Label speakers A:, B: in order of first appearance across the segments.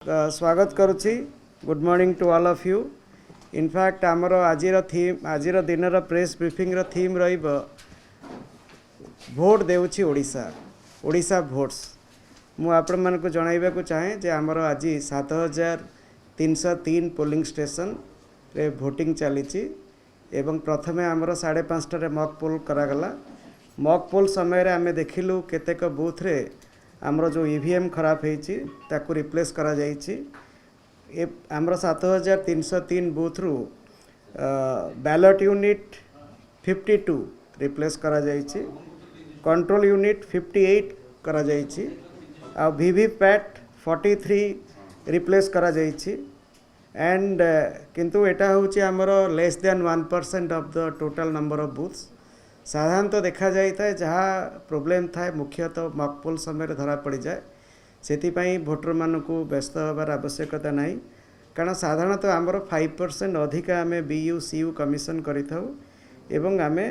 A: ସ୍ୱାଗତ କରୁଛି। Good morning to all of you. In fact, ଆମର ଆଜିର ଥିମ୍, ଆଜିର ଦିନର ପ୍ରେସ୍ ବ୍ରିଫିଂର ଥିମ୍ ରହିବ "ଭୋଟ ଦେଉଛି ଓଡ଼ିଶା, ଓଡ଼ିଶା ଭୋଟ୍ସ"। ମୁଁ ଆପଣମାନଙ୍କୁ ଜଣାଇବାକୁ ଚାହେଁ ଯେ ଆମର ଆଜି 7303 ପୋଲିଂ ଷ୍ଟେସନରେ ଭୋଟିଂ ଚାଲିଛି ଏବଂ ପ୍ରଥମେ ଆମର 5:30ରେ ମକ୍ ପୋଲ୍ କରାଗଲା। ମକ୍ ପୋଲ୍ ସମୟରେ ଆମେ ଦେଖିଲୁ କେତେକ ବୁଥରେ ଆମର ଯେଉଁ ଇଭିଏମ୍ ଖରାପ ହେଇଛି, ତାକୁ ରିପ୍ଲେସ୍ କରାଯାଇଛି। ଏ ଆମର 7303 ବୁଥରୁ ବ୍ୟାଲଟ୍ ୟୁନିଟ୍ 52 ରିପ୍ଲେସ୍ କରାଯାଇଛି, କଣ୍ଟ୍ରୋଲ ୟୁନିଟ୍ 58 କରାଯାଇଛି ଆଉ ଭିଭିପ୍ୟାଟ୍ 43 ରିପ୍ଲେସ୍ କରାଯାଇଛି। ଆଣ୍ଡ କିନ୍ତୁ ଏଇଟା ହେଉଛି ଆମର less than 1% of the total number of booths. ସାଧାରଣତଃ ଦେଖାଯାଇଥାଏ, ଯାହା ପ୍ରୋବ୍ଲେମ୍ ଥାଏ ମୁଖ୍ୟତଃ ମକ୍ ପୋଲ୍ ସମୟରେ ଧରା ପଡ଼ିଯାଏ। ସେଥିପାଇଁ ଭୋଟରମାନଙ୍କୁ ବ୍ୟସ୍ତ ହେବାର ଆବଶ୍ୟକତା ନାହିଁ, କାରଣ ସାଧାରଣତଃ ଆମର 5% ଅଧିକା ଆମେ ବି ୟୁ ସି ୟୁ କମିଶନ କରିଥାଉ ଏବଂ ଆମେ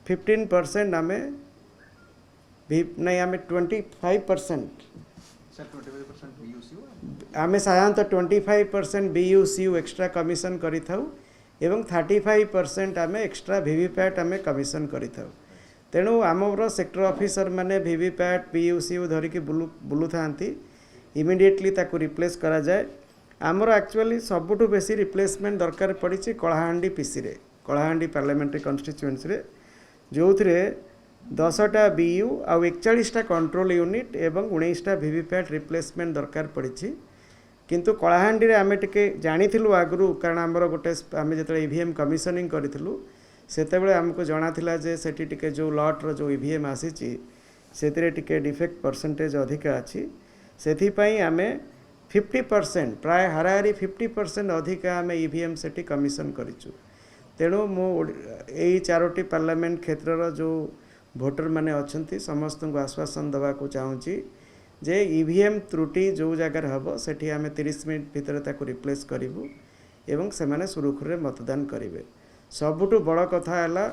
A: 15% ଆମେ ଭି ନାଇଁ, ଆମେ 25%।
B: Sir, 25% BUCU.
A: ଆମେ ସାଧାରଣତଃ 25% BU CU extra commission କରିଥାଉ ଏବଂ 35% ଆମେ ଏକ୍ସଟ୍ରା ଭିଭିପ୍ୟାଟ୍ ଆମେ କମିଶନ କରିଥାଉ। ତେଣୁ ଆମର ସେକ୍ଟର ଅଫିସର ମାନେ VVPAT, B U C U ଧରିକି ବୁଲୁଥାନ୍ତି। ଇମିଡ଼ିଏଟଲି ତାକୁ ରିପ୍ଲେସ୍ କରାଯାଏ। ଆମର ଆକ୍ଚୁଆଲି ସବୁଠୁ ବେଶୀ ରିପ୍ଲେସମେଣ୍ଟ ଦରକାର ପଡ଼ିଛି କଳାହାଣ୍ଡି ପିସିରେ, କଳାହାଣ୍ଡି ପାର୍ଲାମେଣ୍ଟାରୀ କନଷ୍ଟିଚ୍ୟୁଏନ୍ସିରେ, ଯେଉଁଥିରେ 10ଟା ବି you ଆଉ 41ଟା କଣ୍ଟ୍ରୋଲ ୟୁନିଟ୍ ଏବଂ 19ଟା ଭିଭିପ୍ୟାଟ୍ ରିପ୍ଲେସମେଣ୍ଟ ଦରକାର ପଡ଼ିଛି। କିନ୍ତୁ କଳାହାଣ୍ଡିରେ ଆମେ ଟିକେ ଜାଣିଥିଲୁ ଆଗରୁ, କାରଣ ଆମର ଗୋଟେ ଆମେ ଯେତେବେଳେ ଇଭିଏମ୍ କମିଶନିଂ କରିଥିଲୁ, ସେତେବେଳେ ଆମକୁ ଜଣାଥିଲା ଯେ ସେଠି ଟିକେ ଯେଉଁ ଲଟ୍ର ଯେଉଁ ଇଭିଏମ୍ ଆସିଛି, ସେଥିରେ ଟିକେ ଡିଫେକ୍ଟ ପରସେଣ୍ଟେଜ୍ ଅଧିକା ଅଛି। ସେଥିପାଇଁ ଆମେ 50%, ପ୍ରାୟ ହାରାହାରି 50% ଅଧିକା ଆମେ ଇଭିଏମ୍ ସେଠି କମିଶନ କରିଛୁ। ତେଣୁ ମୁଁ ଏଇ ଚାରୋଟି ପାର୍ଲାମେଣ୍ଟ କ୍ଷେତ୍ରର ଯେଉଁ ଭୋଟରମାନେ ଅଛନ୍ତି, ସମସ୍ତଙ୍କୁ ଆଶ୍ୱାସନ ଦେବାକୁ ଚାହୁଁଛି ଯେ ଇଭିଏମ୍ ତ୍ରୁଟି ଯେଉଁ ଜାଗାରେ ହେବ, ସେଠି ଆମେ 30 ମିନିଟ୍ ଭିତରେ ତାକୁ ରିପ୍ଲେସ୍ କରିବୁ ଏବଂ ସେମାନେ ସୁରୁଖୁରୁରେ ମତଦାନ କରିବେ। ସବୁଠୁ ବଡ଼ କଥା ହେଲା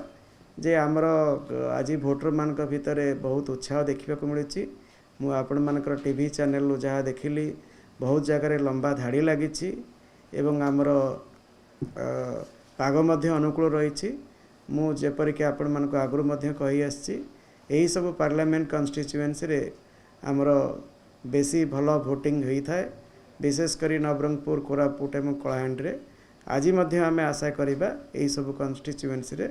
A: ଯେ ଆମର ଆଜି ଭୋଟରମାନଙ୍କ ଭିତରେ ବହୁତ ଉତ୍ସାହ ଦେଖିବାକୁ ମିଳୁଛି। ମୁଁ ଆପଣମାନଙ୍କର ଟିଭି ଚ୍ୟାନେଲରୁ ଯାହା ଦେଖିଲି, ବହୁତ ଜାଗାରେ ଲମ୍ବା ଧାଡ଼ି ଲାଗିଛି ଏବଂ ଆମର ପାଗ ମଧ୍ୟ ଅନୁକୂଳ ରହିଛି। ମୁଁ ଯେପରିକି ଆପଣମାନଙ୍କୁ ଆଗରୁ ମଧ୍ୟ କହି ଆସିଛି, ଏହିସବୁ ପାର୍ଲାମେଣ୍ଟ କନଷ୍ଟିଚ୍ୟୁଏନ୍ସିରେ ଆମର ବେଶୀ ଭଲ ଭୋଟିଂ ହୋଇଥାଏ, ବିଶେଷ କରି ନବରଙ୍ଗପୁର, କୋରାପୁଟ ଏବଂ କଳାହାଣ୍ଡିରେ। ଆଜି ମଧ୍ୟ ଆମେ ଆଶା କରିବା ଏହିସବୁ କନଷ୍ଟିଚ୍ୟୁଏନ୍ସିରେ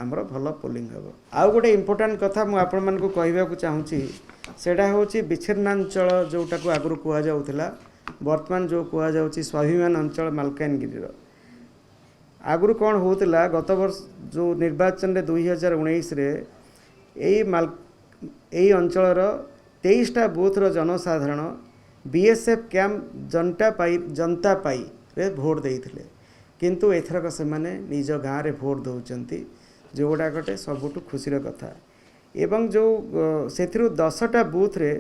A: ଆମର ଭଲ ପୋଲିଂ ହେବ। ଆଉ ଗୋଟେ ଇମ୍ପୋର୍ଟାଣ୍ଟ କଥା ମୁଁ ଆପଣମାନଙ୍କୁ କହିବାକୁ ଚାହୁଁଛି, ସେଇଟା ହେଉଛି ବିଚ୍ଛିନ୍ନାଞ୍ଚଳ ଯେଉଁଟାକୁ ଆଗରୁ କୁହାଯାଉଥିଲା, ବର୍ତ୍ତମାନ ଯେଉଁ କୁହାଯାଉଛି ସ୍ୱାଭିମାନ ଅଞ୍ଚଳ ମାଲକାନଗିରିର। ଆଗରୁ କ'ଣ ହେଉଥିଲା, ଗତ ବର୍ଷ ଯେଉଁ ନିର୍ବାଚନରେ 2019ରେ ଏଇ ଅଞ୍ଚଳର 23ଟା ବୁଥର ଜନସାଧାରଣ ବିଏସ୍ଏଫ୍ କ୍ୟାମ୍ପ ଜନ୍ତାପାଇରେ ଭୋଟ ଦେଇଥିଲେ। କିନ୍ତୁ ଏଥରକ ସେମାନେ ନିଜ ଗାଁରେ ଭୋଟ ଦେଉଛନ୍ତି, ଯେଉଁଗୁଡ଼ା ଗୋଟେ ସବୁଠୁ ଖୁସିର କଥା। ଏବଂ ଯେଉଁ ସେଥିରୁ 10ଟା ବୁଥରେ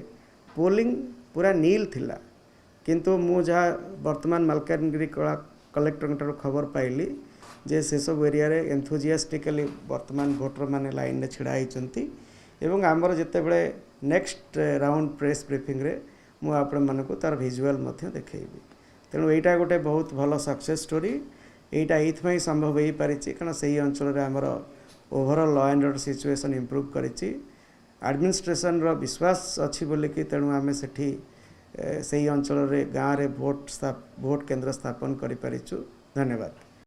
A: ପୋଲିଂ ପୁରା ନିଲ୍ ଥିଲା। କିନ୍ତୁ ମୁଁ ଯାହା ବର୍ତ୍ତମାନ ମାଲକାନଗିରି କଲେକ୍ଟରଙ୍କ ଠାରୁ ଖବର ପାଇଲି ଯେ ସେସବୁ ଏରିଆରେ ଏନ୍ଥୁଜିଆଷ୍ଟିକାଲି ବର୍ତ୍ତମାନ ଭୋଟରମାନେ ଲାଇନରେ ଛିଡ଼ା ହେଇଛନ୍ତି ଏବଂ ଆମର ଯେତେବେଳେ ନେକ୍ସଟ ରାଉଣ୍ଡ ପ୍ରେସ୍ ବ୍ରିଫିଂରେ ମୁଁ ଆପଣମାନଙ୍କୁ ତା'ର ଭିଜୁଆଲ୍ ମଧ୍ୟ ଦେଖେଇବି। ତେଣୁ ଏଇଟା ଗୋଟେ ବହୁତ ଭଲ ସକ୍ସେସ୍ ଷ୍ଟୋରି। ଏଇଟା ଏଇଥିପାଇଁ ସମ୍ଭବ ହେଇପାରିଛି, କାରଣ ସେଇ ଅଞ୍ଚଳରେ ଆମର overall law and order situation improve କରିଛି, ଆଡ଼ମିନିଷ୍ଟ୍ରେସନର ବିଶ୍ୱାସ ଅଛି ବୋଲିକି। ତେଣୁ ଆମେ ସେଠି ସେଇ ଅଞ୍ଚଳରେ ଗାଁରେ ଭୋଟ କେନ୍ଦ୍ର ସ୍ଥାପନ କରିପାରିଛୁ। ଧନ୍ୟବାଦ।